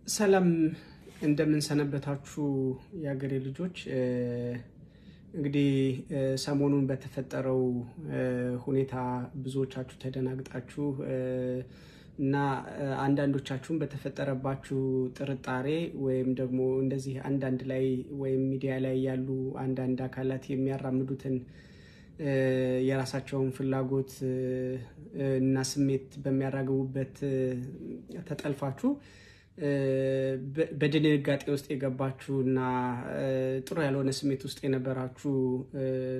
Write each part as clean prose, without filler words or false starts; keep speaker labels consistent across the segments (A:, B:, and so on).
A: ሰላም እንደምንሰነበታችሁ የሀገሬ ልጆች። እንግዲህ ሰሞኑን በተፈጠረው ሁኔታ ብዙዎቻችሁ ተደናግጣችሁ እና አንዳንዶቻችሁም በተፈጠረባችሁ ጥርጣሬ ወይም ደግሞ እንደዚህ አንዳንድ ላይ ወይም ሚዲያ ላይ ያሉ አንዳንድ አካላት የሚያራምዱትን የራሳቸውን ፍላጎት እና ስሜት በሚያራግቡበት ተጠልፋችሁ በድንጋጤ ውስጥ የገባችሁ እና ጥሩ ያልሆነ ስሜት ውስጥ የነበራችሁ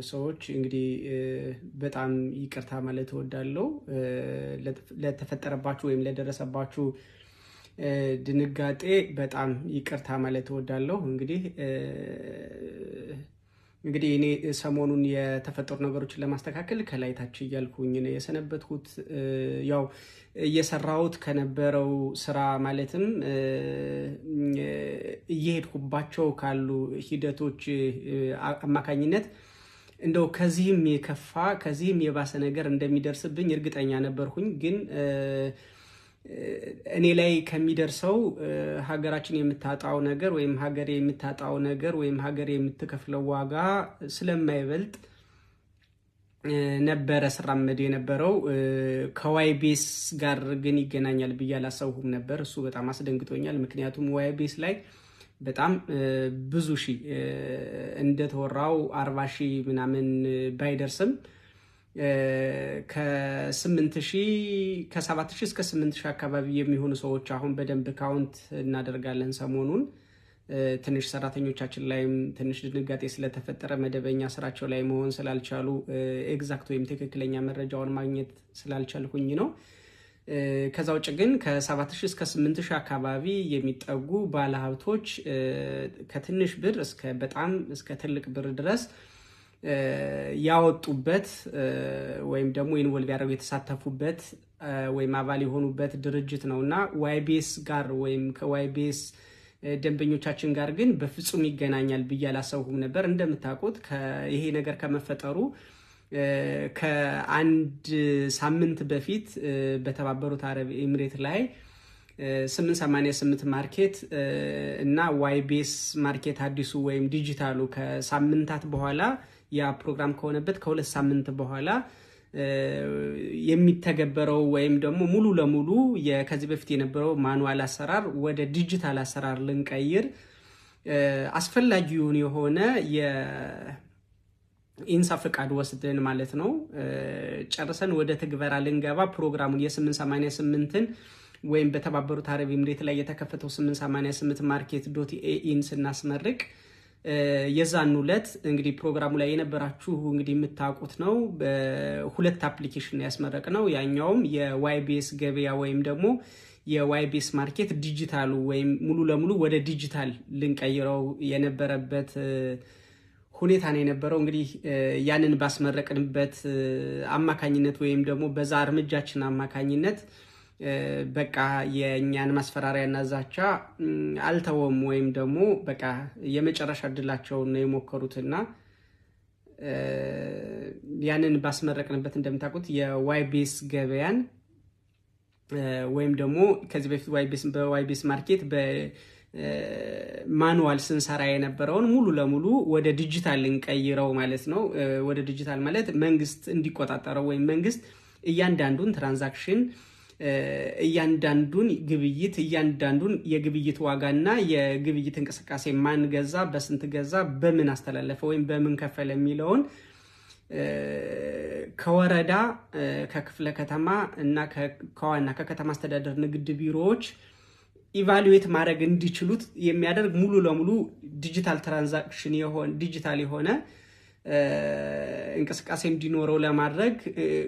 A: ሰዎች እንግዲህ በጣም ይቅርታ ማለት እወዳለሁ። ለተፈጠረባችሁ ወይም ለደረሰባችሁ ድንጋጤ በጣም ይቅርታ ማለት እወዳለሁ። እንግዲህ እኔ ሰሞኑን የተፈጠሩ ነገሮችን ለማስተካከል ከላይ ታች እያልኩኝ ነው የሰነበትኩት። ያው እየሰራሁት ከነበረው ስራ ማለትም እየሄድኩባቸው ካሉ ሂደቶች አማካኝነት እንደው ከዚህም የከፋ ከዚህም የባሰ ነገር እንደሚደርስብኝ እርግጠኛ ነበርኩኝ። ግን እኔ ላይ ከሚደርሰው ሀገራችን የምታጣው ነገር ወይም ሀገሬ የምታጣው ነገር ወይም ሀገሬ የምትከፍለው ዋጋ ስለማይበልጥ ነበረ ስራመድ የነበረው። ከዋይቤስ ጋር ግን ይገናኛል ብዬ አላሰብኩም ነበር። እሱ በጣም አስደንግጦኛል። ምክንያቱም ዋይቤስ ላይ በጣም ብዙ ሺህ እንደተወራው 40 ሺህ ምናምን ባይደርስም ከ8 ሺህ፣ ከ7 ሺህ እስከ 8 ሺህ አካባቢ የሚሆኑ ሰዎች አሁን በደንብ count እናደርጋለን። ሰሞኑን ትንሽ ሰራተኞቻችን ላይም ትንሽ ድንጋጤ ስለተፈጠረ መደበኛ ስራቸው ላይ መሆን ስላልቻሉ exact ወይም ትክክለኛ መረጃውን ማግኘት ስላልቻልኩኝ ነው። ከዛ ውጭ ግን ከ7 ሺህ እስከ 8 ሺህ አካባቢ የሚጠጉ ባለሀብቶች ከትንሽ ብር እስከ በጣም እስከ ትልቅ ብር ድረስ ያወጡበት ወይም ደግሞ involve ያደረጉ የተሳተፉበት ወይም አባል የሆኑበት ድርጅት ነው እና ዋይቤስ ጋር ወይም ከዋይቤስ ደንበኞቻችን ጋር ግን በፍጹም ይገናኛል ብዬ አላሰብኩም ነበር። እንደምታውቁት ይሄ ነገር ከመፈጠሩ ከአንድ ሳምንት በፊት በተባበሩት አረብ ኤሚሬት ላይ 888 market እና ዋይቤስ market አዲሱ ወይም ዲጂታሉ ከሳምንታት በኋላ፣ ያ ፕሮግራም ከሆነበት ከ2 ሳምንት በኋላ የሚተገበረው ወይም ደግሞ ሙሉ ለሙሉ ከዚህ በፊት የነበረው manual አሰራር ወደ ዲጂታል አሰራር ልንቀይር አስፈላጊውን የሆነ የኢንሳ ፍቃድ ወስደን ማለት ነው ጨርሰን ወደ ትግበራ ልንገባ ፕሮግራሙን የ888ን ወይም በተባበሩት አረብ ኤምሬት ላይ የተከፈተው 888 market.ae ን ስናስመርቅ የዛን ዕለት እንግዲህ ፕሮግራሙ ላይ የነበራችሁ እንግዲህ የምታውቁት ነው። ሁለት application ያስመረቅነው። ያኛውም የዋይቤስ ገበያ ወይም ደግሞ የዋይቤስ market ዲጂታሉ ወይም ሙሉ ለሙሉ ወደ ዲጂታል ልንቀይረው የነበረበት ሁኔታ ነው የነበረው። እንግዲህ ያንን ባስመረቅንበት አማካኝነት ወይም ደግሞ በዛ እርምጃችን አማካኝነት በቃ የእኛን ማስፈራሪያና ዛቻ አልተወም ወይም ደግሞ በቃ የመጨረሻ እድላቸውን ነው የሞከሩትና ያንን ባስመረቅንበት እንደምታውቁት የዋይቤስ ገበያን ወይም ደግሞ ከዚህ በፊት በዋይቤስ market በ manual ስንሰራ የነበረውን ሙሉ ለሙሉ ወደ ዲጂታል ልንቀይረው ማለት ነው። ወደ ዲጂታል ማለት መንግስት እንዲቆጣጠረው ወይም መንግስት እያንዳንዱን transaction፣ እያንዳንዱን ግብይት፣ እያንዳንዱን የግብይት ዋጋና የግብይት እንቅስቃሴ ማን ገዛ፣ በስንት ገዛ፣ በምን አስተላለፈ ወይም በምን ከፈለ የሚለውን ከወረዳ፣ ከክፍለ ከተማ እና ከዋና ከከተማ አስተዳደር ንግድ ቢሮዎች evaluate ማድረግ እንዲችሉት የሚያደርግ ሙሉ ለሙሉ digital transaction የሆነ ዲጂታል የሆነ እንቅስቃሴ እንዲኖረው ለማድረግ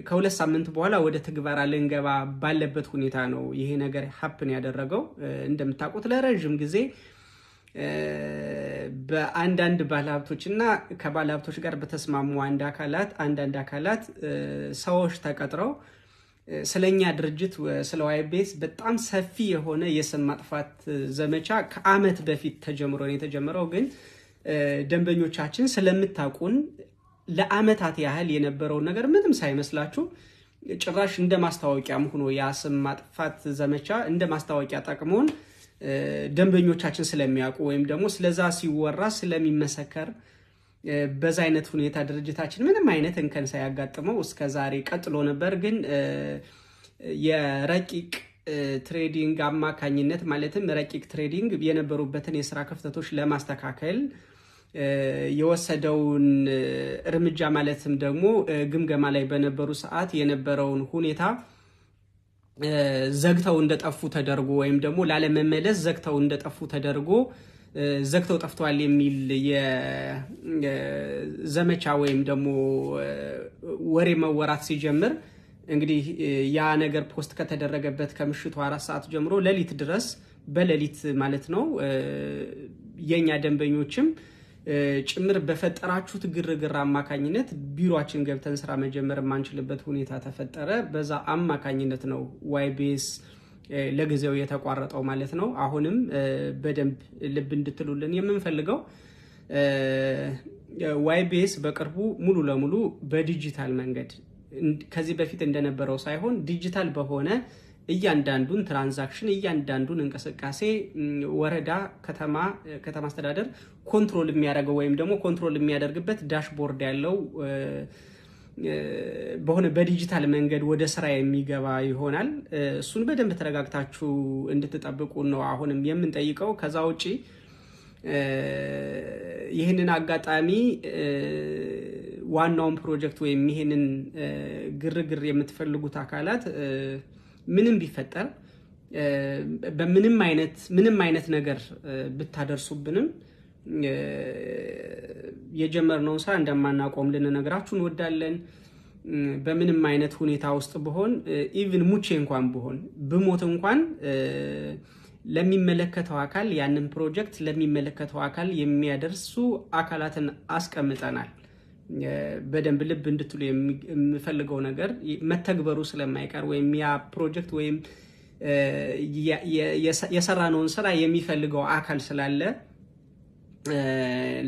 A: ከ2 ሳምንት በኋላ ወደ ትግበራ ልንገባ ባለበት ሁኔታ ነው ይሄ ነገር happen ያደረገው። እንደምታውቁት ለረዥም ጊዜ በአንዳንድ ባለሀብቶች እና ከባለሀብቶች ጋር በተስማሙ አንዳንድ አካላት ሰዎች ተቀጥረው ስለኛ ድርጅት ስለ ዋይቤስ በጣም ሰፊ የሆነ የስም ማጥፋት ዘመቻ ከአመት በፊት ተጀምሮ ነው የተጀመረው። ግን ደንበኞቻችን ስለምታውቁን ለአመታት ያህል የነበረውን ነገር ምንም ሳይመስላችሁ ጭራሽ እንደ ማስታወቂያም ሆኖ ያ ስም ማጥፋት ዘመቻ እንደ ማስታወቂያ ጠቅሞን ደንበኞቻችን ስለሚያውቁ ወይም ደግሞ ስለዛ ሲወራ ስለሚመሰከር በዛ አይነት ሁኔታ ድርጅታችን ምንም አይነት እንከን ሳያጋጥመው እስከ ዛሬ ቀጥሎ ነበር። ግን የረቂቅ ትሬዲንግ አማካኝነት፣ ማለትም ረቂቅ ትሬዲንግ የነበሩበትን የስራ ክፍተቶች ለማስተካከል የወሰደውን እርምጃ፣ ማለትም ደግሞ ግምገማ ላይ በነበሩ ሰዓት የነበረውን ሁኔታ ዘግተው እንደጠፉ ተደርጎ ወይም ደግሞ ላለመመለስ ዘግተው እንደጠፉ ተደርጎ ዘግተው ጠፍተዋል የሚል የዘመቻ ወይም ደግሞ ወሬ መወራት ሲጀምር፣ እንግዲህ ያ ነገር post ከተደረገበት ከምሽቱ 4 ሰዓት ጀምሮ ሌሊት ድረስ፣ በሌሊት ማለት ነው፣ የኛ ደንበኞችም ጭምር በፈጠራችሁት ግርግር አማካኝነት ቢሮአችን ገብተን ስራ መጀመር የማንችልበት ሁኔታ ተፈጠረ። በዛ አማካኝነት ነው ዋይቢኤስ ለጊዜው የተቋረጠው ማለት ነው። አሁንም በደንብ ልብ እንድትሉልን የምንፈልገው ዋይቢኤስ በቅርቡ ሙሉ ለሙሉ በዲጂታል መንገድ፣ ከዚህ በፊት እንደነበረው ሳይሆን ዲጂታል በሆነ እያንዳንዱን transaction፣ እያንዳንዱን እንቅስቃሴ ወረዳ፣ ከተማ፣ ከተማ አስተዳደር control የሚያደርገው ወይም ደግሞ control የሚያደርግበት dashboard ያለው በሆነ በዲጂታል መንገድ ወደ ስራ የሚገባ ይሆናል። እሱን በደንብ ተረጋግታችሁ እንድትጠብቁ ነው አሁንም የምንጠይቀው። ከዛ ውጪ ይህንን አጋጣሚ ዋናውን ፕሮጀክት ወይም ይህንን ግርግር የምትፈልጉት አካላት ምንም ቢፈጠር፣ በምንም አይነት ምንም አይነት ነገር ብታደርሱብንም የጀመርነውን ስራ እንደማናቆም ልንነግራችሁ እንወዳለን። በምንም አይነት ሁኔታ ውስጥ ብሆን፣ even ሙቼ እንኳን ብሆን፣ ብሞት እንኳን ለሚመለከተው አካል፣ ያንን ፕሮጀክት ለሚመለከተው አካል የሚያደርሱ አካላትን አስቀምጠናል። በደንብ ልብ እንድትሉ የምፈልገው ነገር መተግበሩ ስለማይቀር ወይም ያ ፕሮጀክት ወይም የሰራነውን ስራ የሚፈልገው አካል ስላለ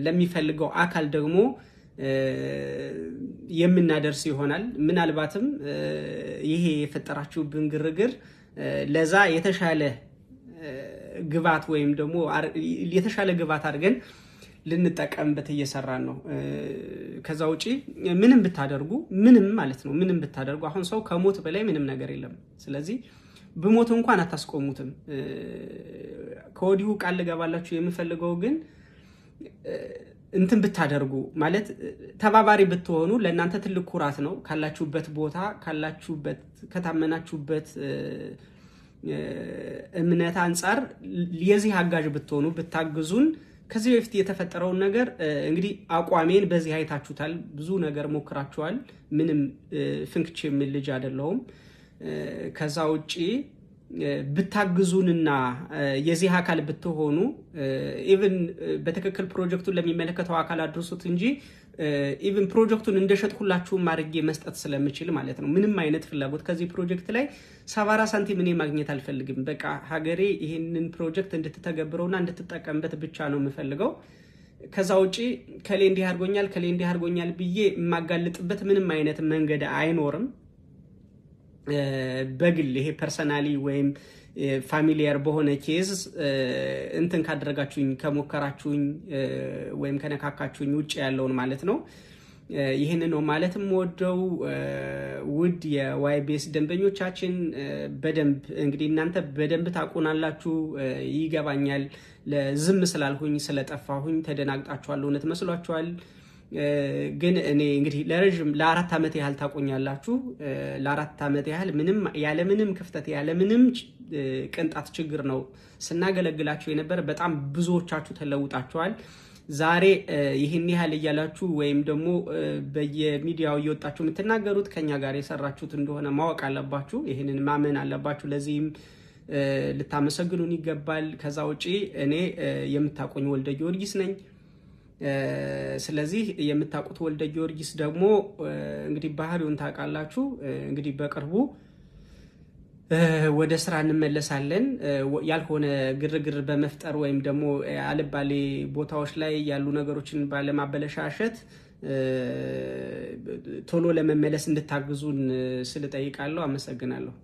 A: ለሚፈልገው አካል ደግሞ የምናደርስ ይሆናል። ምናልባትም ይሄ የፈጠራችሁብን ግርግር ለዛ የተሻለ ግብዓት ወይም ደግሞ የተሻለ ግብዓት አድርገን ልንጠቀምበት እየሰራን ነው። ከዛ ውጪ ምንም ብታደርጉ፣ ምንም ማለት ነው፣ ምንም ብታደርጉ አሁን ሰው ከሞት በላይ ምንም ነገር የለም። ስለዚህ ብሞት እንኳን አታስቆሙትም። ከወዲሁ ቃል ልገባላችሁ የምፈልገው ግን እንትን ብታደርጉ፣ ማለት ተባባሪ ብትሆኑ ለእናንተ ትልቅ ኩራት ነው። ካላችሁበት ቦታ፣ ካላችሁበት ከታመናችሁበት እምነት አንጻር የዚህ አጋዥ ብትሆኑ፣ ብታግዙን፣ ከዚህ በፊት የተፈጠረውን ነገር እንግዲህ አቋሜን በዚህ አይታችሁታል። ብዙ ነገር ሞክራችኋል። ምንም ፍንክች የምል ልጅ አይደለሁም። ከዛ ውጪ ብታግዙንና የዚህ አካል ብትሆኑ፣ even በትክክል ፕሮጀክቱን ለሚመለከተው አካል አድርሱት እንጂ even ፕሮጀክቱን እንደሸጥኩላችሁም አድርጌ መስጠት ስለምችል ማለት ነው። ምንም አይነት ፍላጎት ከዚህ ፕሮጀክት ላይ 74 ሳንቲም እኔ ማግኘት አልፈልግም። በቃ ሀገሬ ይህንን ፕሮጀክት እንድትተገብረውና እንድትጠቀምበት ብቻ ነው የምፈልገው። ከዛ ውጪ ከሌ እንዲህ አድርጎኛል፣ ከሌ እንዲህ አድርጎኛል ብዬ የማጋልጥበት ምንም አይነት መንገድ አይኖርም። በግል ይሄ personally ወይም familiar በሆነ case እንትን ካደረጋችሁኝ፣ ከሞከራችሁኝ ወይም ከነካካችሁኝ ውጭ ያለውን ማለት ነው። ይህንን ነው ማለት የምወደው። ውድ የዋይቢኤስ ደንበኞቻችን፣ በደንብ እንግዲህ እናንተ በደንብ ታውቁናላችሁ፣ ይገባኛል። ዝም ስላልሁኝ፣ ስለጠፋሁኝ ተደናግጣችኋል፣ እውነት መስሏችኋል። ግን እኔ እንግዲህ ለረዥም ለ4 ዓመት ያህል ታውቁኛላችሁ። ለ4 ዓመት ያህል ምንም ያለምንም ክፍተት፣ ያለምንም ቅንጣት ችግር ነው ስናገለግላችሁ የነበረ። በጣም ብዙዎቻችሁ ተለውጣችኋል። ዛሬ ይህን ያህል እያላችሁ ወይም ደግሞ በየሚዲያው እየወጣችሁ የምትናገሩት ከኛ ጋር የሰራችሁት እንደሆነ ማወቅ አለባችሁ። ይህንን ማመን አለባችሁ። ለዚህም ልታመሰግኑን ይገባል። ከዛ ውጪ እኔ የምታውቁኝ ወልደ ጊዮርጊስ ነኝ። ስለዚህ የምታውቁት ወልደ ጊዮርጊስ ደግሞ እንግዲህ ባህሪውን ታውቃላችሁ። እንግዲህ በቅርቡ ወደ ስራ እንመለሳለን። ያልሆነ ግርግር በመፍጠር ወይም ደግሞ አልባሌ ቦታዎች ላይ ያሉ ነገሮችን ባለማበለሻሸት ቶሎ ለመመለስ እንድታግዙን ስል እጠይቃለሁ። አመሰግናለሁ።